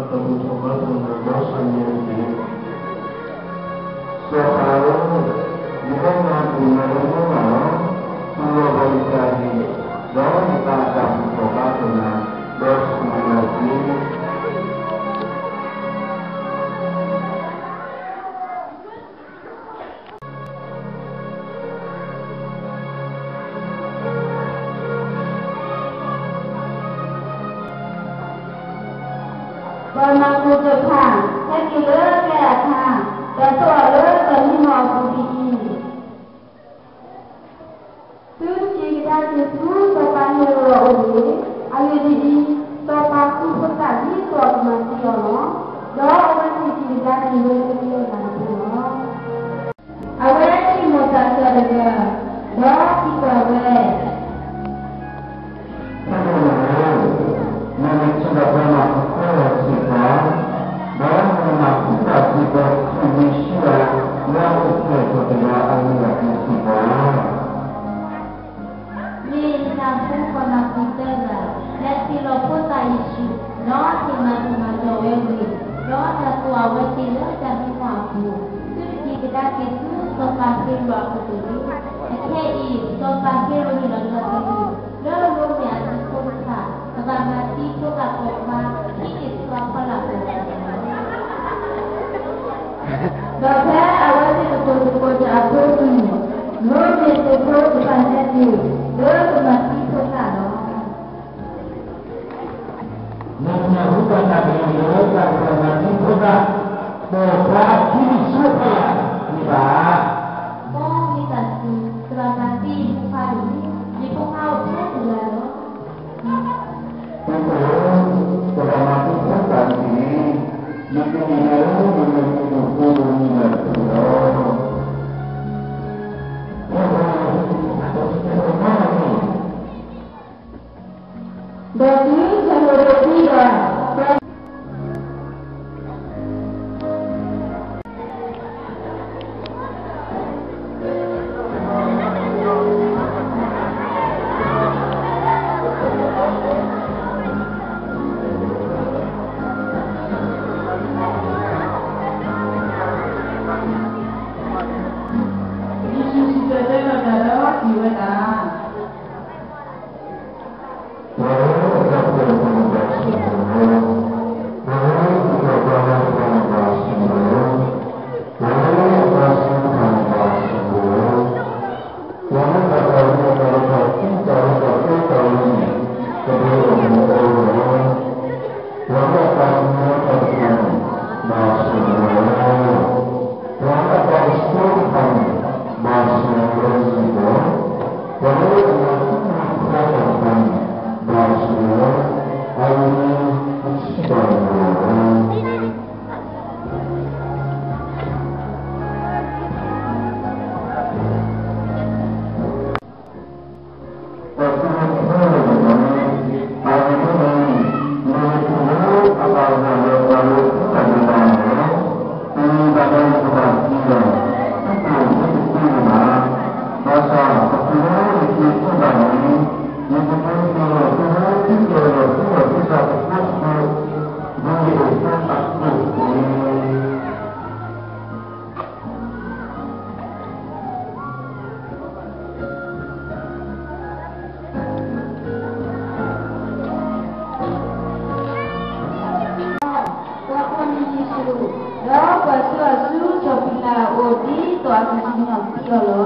တၢ်ဘူၣ်ထီၣ်ဘါထီၣ်နၤဒီးဆၢၣ်မဲာ်တက့ၢ်. စီၤပၤဧၢ, ယဟဲနၤဒ်နၤလၢမုၢ်နၤလီၤ. တူၢ်လိာ်ဘၣ်ယတၢ်ဟ့ၣ်, ဒီးယတၢ်ဘူၣ်ထီၣ်ဘါထီၣ်နၤ, ဒီးဆၢၣ်မဲာ်တက့ၢ်. ပှၤမၤကူၣ်တဖၣ် ဟဲက့ၤလၢကျဲအခါ, ဒီးသိးအီၤလၢတၢ်မံမီၢ်အပူၤဒ်အံၤ, သုတက့ၤကဒါက့ၤဆူစီၤပၤဟ့ရိာ်အအိၣ်တဂ့ၤ. အဂ့ၢ်ဒ်အံၤ, စီၤပၤဃုဖိသၣ်ဒ်သိးအကမၤသံအီၤလီၤ. ဒီးအဝဲသ့ၣ်က့ၤကဒါက့ၤဝဲလၢကျဲဂၤတဖၣ်လီၤ. အဝဲဆိကမိၣ်သးစၢ်တဂၤ, ဒီးစံးဘၣ်ဝဲ, ဖဲန့ၣ်, နမ့ၢ်ထံၣ်ဘၣ်ပှၤမၤသကိးတၢ်စ့ၢ်ကီး, ဒီးနမၤသံတၢ်စ့ၢ်ကီး ခရံာ်ယ့ၣ်ၡူးဧၢ, လၢအအိၣ်ဖျဲၣ်ထီၣ်တဂၤအဂ့ၢ်အကျိၤစ့ၢ်ကီးလီၤ. မ့ၢ်ယနၢ်ဟူပှၤမၤသံသၢဂၤ လဲၤထံၣ်လိာ်ဖိသၣ်ယ့ၣ်ၡူး, ဒီးဟ့ၣ်မၤတၢ်မၤလီၤဝဲအဂ့ၢ်, ဒီးတၢ်သိၣ်အဝဲသ့ၣ်လၢတၢ်မံမီၢ်အပူၤ, သုတက့ၤကဒါက့ၤဆူစီၤပၤဟ့ရိာ်အအိၣ်တဂ့ၤ. အခဲအံၤ စီၤပၤဟ့ရိာ်ဟ့ၣ်လီၤတၢ်ကလုၢ် လၢရိမ့ၤအသုးဖိတဖၣ် ပဘၣ်မၤသံဖိသၣ်ပိာ်ခွါ ခံနံၣ်ဆူအဖီလာ်အပူၤလီၤ. ဒီးဖဲအဝဲသ့ၣ်ကတိၤသကိးတၢ်အဖိအလံၤ, ရိမ့ၤသုးဖိတဖၣ်ဟဲက့ၤ လၢကမၤသံဖိသၣ်လီၤ. နမ့ၢ်ဟူဘၣ်တၢ်ကလုၢ်လၢတၢ်ကမၤသံဖိသၣ် ပိာ်ခွါခံနံၣ်ဆူအဖီလာ် န့ၣ်ဘၣ်. မ်နမၤသံ တဘၣ်မၤသံယဖိခွါတဂ့ၤ, ယဖိခွါအိၣ်ဖဲတဂၤလီၤ. သုးဖိ, တဘၣ်မၤသံဖိသၣ်တဂ့ၤ, ယကဟ့ၣ်နၤလၢနမ့ၢ်သုးဖိတဂၤတဖုလီၤ. ဒီးတုၤဟ့ရိာ်ဒိးသံဒီး ယ့ၣ်ၡူးစံးဆၢတဲလီၤတၢ်ဒီးစံးဝဲဒၣ် ပှၤလၢအတၢ်ဖှီၣ်တဖၣ်န့ၣ်ဘၣ်ဆိၣ်ဂ့ၤလီၤ. ပှၤလၢအတၢ်ဖှီၣ်တဖၣ်န့ၣ်ဘၣ်ဆိၣ်ဂ့ၤလီၤ. ပှၤလၢအတၢ်စူၢ်တဖၣ်န့ၣ်ဘၣ်ဆိၣ်ဂ့ၤလီၤ. ပှၤလၢအတၢ်ပာ်ဂၢၢ်ပာ်ကျၢၤတဖၣ် သံတၢ်လၢတၢ်အၢတၢ်သီန့ၣ် ကဒိးအီၣ်မ့ၤအီလီၤ. ပှၤလၢအတၢ်မၤတဖၣ်န့ၣ် ဘၣ်ဆိၣ်ဂ့ၤလီၤ. ပှၤလၢအတၢ်ကဆှီတဖၣ်န့ၣ် ဘၣ်ဆိၣ်ဂ့ၤလီၤစ့ၢ်ကီး, ပှၤလၢအမၤသံဖိသၣ်တဖၣ်န့ၣ် ဘၣ်ဆိၣ်ဂ့ၤလီၤ, အဂ့ၢ်ဒ်အံၤ, ပထံၣ်ဘၣ်န့ၣ်လီၤ. တၢ်သ့ၣ်တဖၣ်န့ၣ် အဂ့ၢ်ဒ်အံၤ, မ့ၢ်ယထံၣ်လၢအဘၣ်ယွၤလၢပှၤလၢအသံတၢ်ဒဲးဘးန့ၣ်လီၤ. တမ့ၢ်ဘၣ်ဒီးယကဘၣ်သံလီၤ, သုတသံတသ့န့ၣ်ဘၣ်. ဘၣ်ဆၣ်ပှၤလၢယကသံဘၣ်န့ၣ်, ယကဒုးသ့ၣ်နီၣ်သုလၢသုကလဲၤလီၤသံလီၤသုသးသကိးသကိး, ဒ်ယအိၣ်ဖျါအသိးတက့ၢ်. ပှၤကိးနံၤယ့ၣ်ၡူး, ဒီးကွၢ်ဆူအစုစီၤပံၤလးအအိၣ် ဒ်သိးအကစံၣ်ညီၣ်သံအီၤလီၤ.